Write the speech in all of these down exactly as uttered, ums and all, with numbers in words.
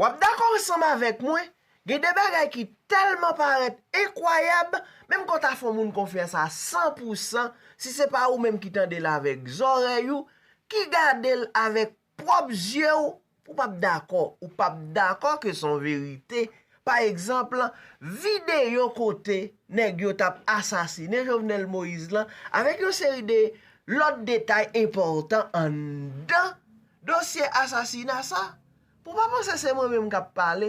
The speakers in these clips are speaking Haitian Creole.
W ap dakò ansanm avèk mwen, gen de bagay ki tèlman parèt enkwayab, menm ke w ta fè yon moun konfyans a san pou san, si se pa ou menm ki tande l avèk zòrèy ou, ki gade l avèk pwòp zye w, ou p ap dakò, ou p ap dakò ke se yon verite. Pa egzanp, videyo kote nèg yo t ap asasinen Jovenel Moïse lan, avèk yon seri de lòt detay enpòtan anndan dosye asasina sa. Pou pa panse se mwen menm k ap pale,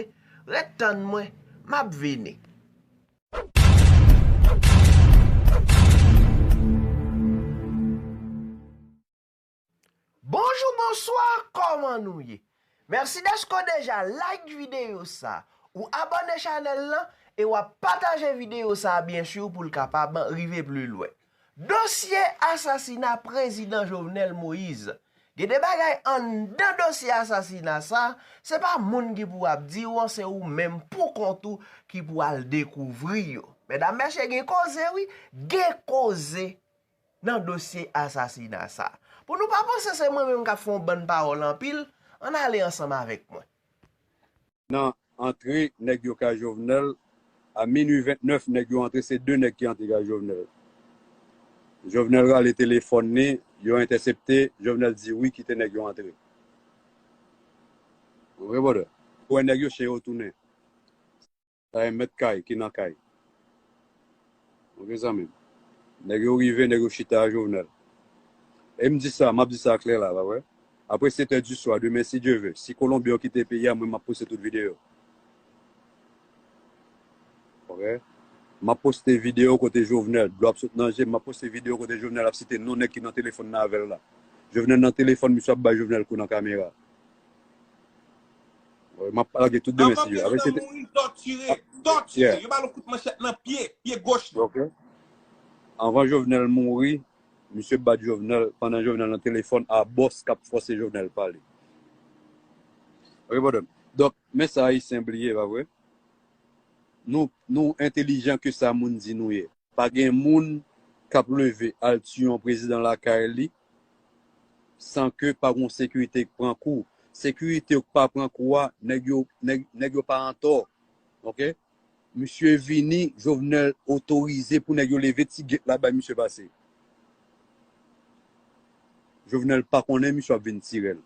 ret tann mwen, m ap vini. Bonjou, bonswa, kòman nou ye? Mèsi dèske w deja like videyo sa, ou abòne chanèl lan e w ap pataje videyo sa byen si pou l kapab rive pli lwen. Dosye asasina Prezidan Jovenel Moïse. Gen de bagay anndan dosye asasina sa, se pa moun ki pou ap di w, se ou menm pou kont ou ki pou al dekouvri yo. Medam, mesye, gen koze wi, gen koze nan dosye asasina sa. Pou nou pa panse se mwen menm k ap fè yon bann pawòl anpil, ann ale ansanm avèk mwen. Nan antre nèg yo kay Jovenel, a minui vennèf, nèg yo antre, se de nèg ki antre kay Jovenel. Jovenel rale telefòn li, yo entèsepte, Jovenel di wi, kite nèg yo antre. Ou konprann, brother? Ou wè nèg yo chen yo tounen. Sa e mèt kay ki nan kay. Ok, zanmi m. Nèg yo rive, nèg yo chita a Jovenel. E m di sa, m ap di sa klè la, pa vre? Apre sèt è di swa, demen, si Dye ve, si Kolonbyen yo kite peyi a, mwen, m ap poste tout videyo. Ok? M ap poste videyo kote Jovenel, dlo ap sot nan je m, m ap poste videyo kote Jovenel ap site non nèg ki nan telefòn nan avè l la. Jovenel nan telefòn, misye ap bay Jovenel kou nan kamera. Wi, m ap lage tout demen si Dye. Apre se te. Mouri, tòtire, tòtire. Yo ba l yon kout manchèt nan pye, pye goch li. Ok. Anvan Jovenel mouri, misye bat Jovenel pandan Jovenel nan telefòn a bòs k ap fòse Jovenel pale. Ok, brother. Donk, men sa Ayisyen bliye, pa vre? Nou, nou entelijan ke sa moun di nou ye. Pa gen moun k ap leve al tiye yon prezidan lakay li san ke pa gen yon sekirite k pran kou. Sekirite yo k pa pran kou a, nèg yo, nèg, nèg yo pa antò. Ok? Misye vini, Jovenel otorize pou nèg yo leve ti gate la bay misye pase. Jovenel pa konnen misye ap vin tire l.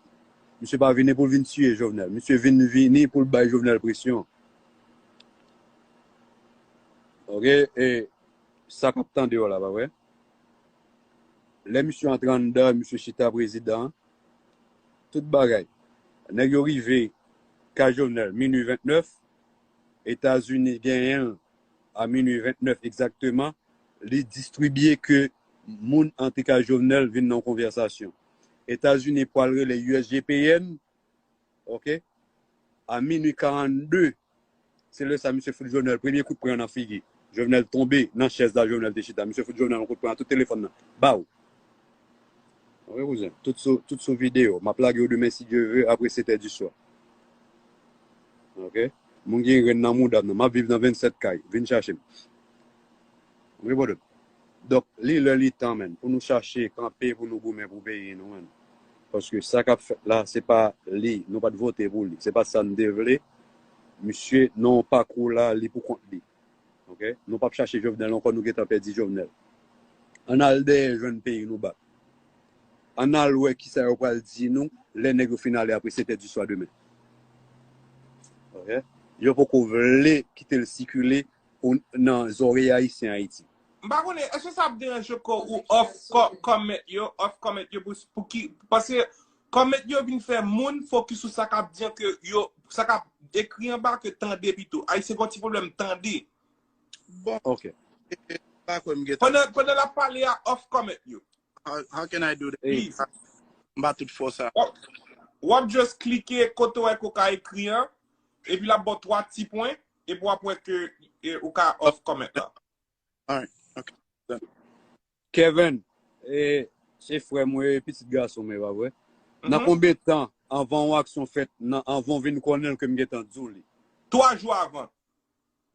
Misye pa vini pou l vin tiye Jovenel. Misye vin vini pou l bay Jovenel presyon. Ok? E sa k ap tande yo la, pa vre? Lè misye antre anndan, misye chita prezidan, tout bagay. Nèg yo rive kay Jovenel, minui vennèf, Etazini genyen l a minui vennèf egzakteman, li distribye ke moun antre kay Jovenel vin nan yon konvèsasyon. Etazini pral rele U S G P N, ok, a minui karannde, se lè sa misye fout Jovenel premye kout pwen nan figi. Jovenel tonbe nan chèz la Jovenel te chita. Misye fout Jovenel yon kout pwen ak tout telefòn nan. Baw! Ok, kouzen. Tout sou, tout sou videyo. M ap lage yo demen si Dye ve apre sèt è di swa. Ok? Moun gen grenn nan mouda m nan. M ap viv nan vennsèt kay. Vin chache m. Ok, brother? Donk, li lè li tan, menn, pou nou chache kanpe, pou nou goumen pou peyi nou, menn. Paske sa k ap fèt la, se pa li. Nou pa t vote pou li. Se pa sa n te vle. Misye, nan yon pakou la, li pou kont li. Ok? Nou p ap chache Jovenel ankò, nou gentan pèdi Jovenel. Ann al dèyè jwenn peyi nou bak. Ann al wè kisa yo pral di nou lè nèg yo fin ale apre sèt è di swa demen. Ok? Yo poko vle kite l sikile nan zòrèy Ayisyen Ayiti. M pa konnen, èske sa ap deranje kò ou off co- comment yo, off comment yo pou, pou ki, paske comment yo vin fè moun focus sou sa k ap di an ke yo, sa k ap ekri anba ke tande pito. Ayisyen gen yon ti pwoblèm tande. Bon, Ok. m pa kwè m gentan. Pandan, pandan l ap pale a, off comment yo. How, how can I do that? Please. M pa tout fò sa. W ap, w ap just klike kote w wè ke w ka ekri an, epi l ap ba w twa ti pwen, epi w ap wè ke e, ou ka off comment la. Alright. Ok. Done. Kevin, e, se frè m wi, pitit gason m, e pa vre? Nan konbyen tan anvan yon aksyon fèt, nan, anvan w vin konnen l ke m gentan di w li? Twa jou avan.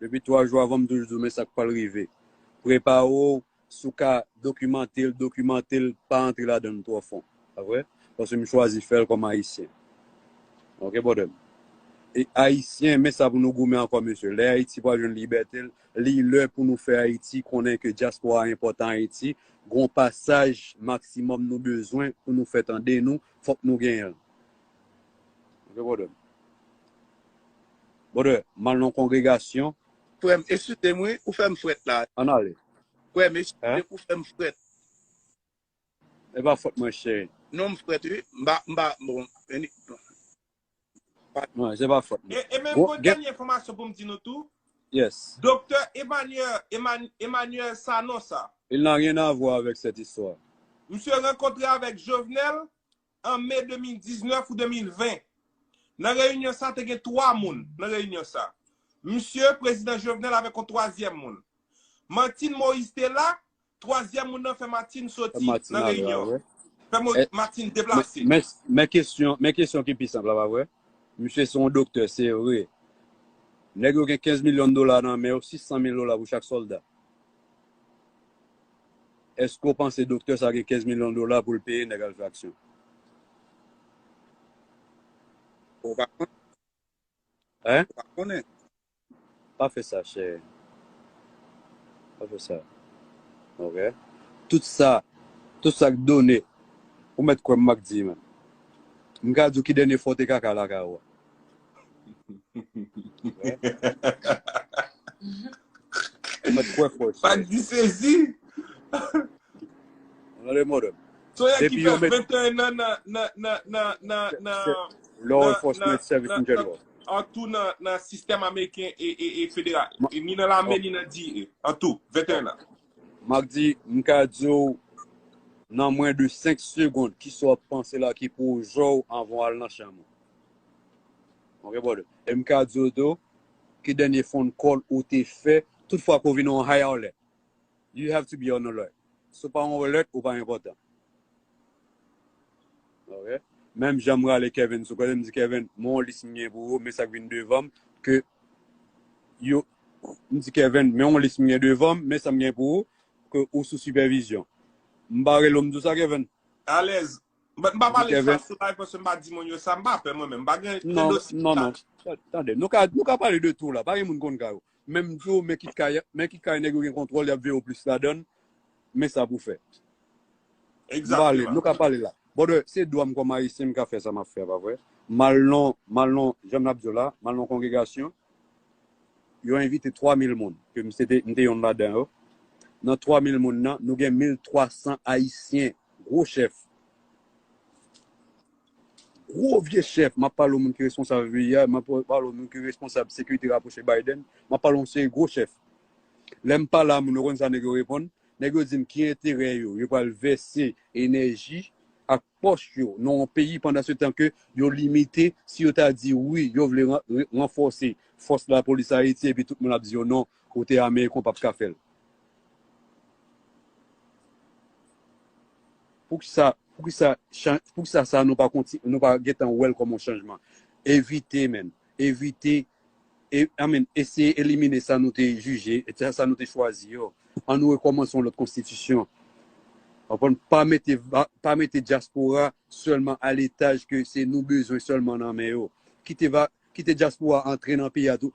Depi twa jou avan, m toujou di w, men sa k pral rive. Prepare w, si w ka dokimante l, dokimante l, pa antre ladan l twò fon. Pa vre? Paske m chwazi fè l kòm Ayisyen. Ok, brother m? E Ayisyen, men sa pou nou goumen ankò, mesye. Lè Ayiti pral jwenn libète l, li lè pou nou fè Ayiti konnen ke dyaspora enpòtan Ayiti. Gon pasaj maksimòm nou bezwen pou nou fè tande nou, fòk nou genyen l. Ok, brother. Brother, m al nan kongregasyon. Frè m, eskize m wi, ou fè m frèt la. Ann ale. Frè m, eskize m, ou fè m frèt. E pa fòt mwen, cheri. Non, m frèt wi. M pa, m pa, bon. Non, se pa fòt mwen. E, e menm gon dènye enfòmasyon pou m di nou tou. Yes. Doktè Emmanuel, Emmanuel, Emmanuel Sanon sa. Il n'a rien à voir avec cette histoire. Misye rankontre avèk Jovenel an me de mil diznèf ou de mil ven. Nan reyinyon sa, te gen twa moun nan reyinyon sa. Misye, prezidan Jovenel avèk yon twazyèm moun. Martine Moïse te la, twazyèm moun nan fè Martine soti nan reyinyon. Fè Martine deplase. Men kesyon, men kesyon ki pi senp la, pa vre? Misye se yon doktè, se vre. Nèg yo gen kenz milyon dola nan men yo, sis san mil dola pou chak sòlda. Èske w panse doktè sa gen kenz milyon dola pou l peye nèg al fè aksyon? Ou pa konnen. Hein? Ou pa konnen. Pa fè sa, chè. Pa fè sa. Ok? Tout sa, tout sa k done, ou mèt kwè m, m ak di, man. M ka di w ki dènye fwa w te kaka lakay ou a. Ou mèt kwè fò, chè. Pa di sezi. Ann ale, madam. Son yè ki fè venteyen an nan, nan, nan, nan, nan, nan, Law enforcement service in general. An tou nan, nan sistèm ameriken e, e, e federal. E ni nan lame, ni nan D E. An tou, venteyen an. M ap di, m ka di w, nan mwen de senk segonn, kisa w ap panse la ki pwojè w anvan w al nan chanm ou. Ok, brother? E m ka di w tou, ki dènye phone call ou te fè, tout fwa ke w vin yon high alert. You have to be on alert. Si w pa on alert, ou pa enpòtan. Ok? Menm jan m rale Kevin sou kote, m di, Kevin, men yon lis m gen pou ou, men sa k vin devan m, ke yo, m di, Kevin, men yon lis m gen devan m, men sa m gen pou ou, ke ou sou sipèvizyon. M pa rele w, m di w sa, Kevin. Alèz. But m pa pale sa sou live paske m pa di moun yo sa, m pa pè mwen menm. M pa gen tandans. Non, non, non. Tande, nou ka, nou ka pale de tou la. Pa gen moun konn kay ou. Men m di w, men ki kay, men ki kay nèg yo gen kontwòl, y ap veye w plis ladan l. Men sa pou fè. M pale, nou ka pale la. Brother, se dwa m kòm Ayisyen, m ka fè sa m ap fè, pa vre? M al nan, m al nan, jan m ap di w la, m al nan kongregasyon. Yo envite twa mil moun, ke m se te, m te yonn ladan yo. Nan twa mil moun nan, nou gen mil twa san Ayisyen, gwo chèf. Gwo vye chèf, m ap pale w moun ki responsab V I A, m ap pale w moun ki responsab sekirite rapwoche Biden, m ap pale w yon seri gwo chèf. Lè m pale a moun, ou konn sa nèg yo reponn? Nèg yo di m ki enterè yo, yo pral vèse enèji ak pòch yo nan yon peyi pandan se tan ke yo limite, si yo ta di wi, yo vle ran-, re-, ranfòse fòs lapolis Ayiti epi tout moun ap di yo non, kote Ameriken w p ap ka fè l. Poukisa, poukisa, chan-, poukisa sa nou pa konti-, nou pa gentan wè l kòm yon chanjman? Evite, men. Evite, e, I mean, eseye elimine sa nou te jije, e sa, sa nou te chwazi yo. An nou rekòmanse yon lòt konstitisyon. Konprann? Pa mete, pa, pa mete dyaspora sèlman a letaj ke se nou bezwen sèlman nan men yo. Kite va, kite dyaspora antre nan peyi a tou.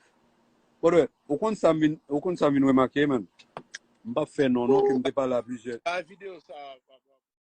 Brother, ou konn sa m vin, ou konn sa m vin remake, man? M p ap fè non, non, ke m te pale a plizyè. Pa videyo sa, pa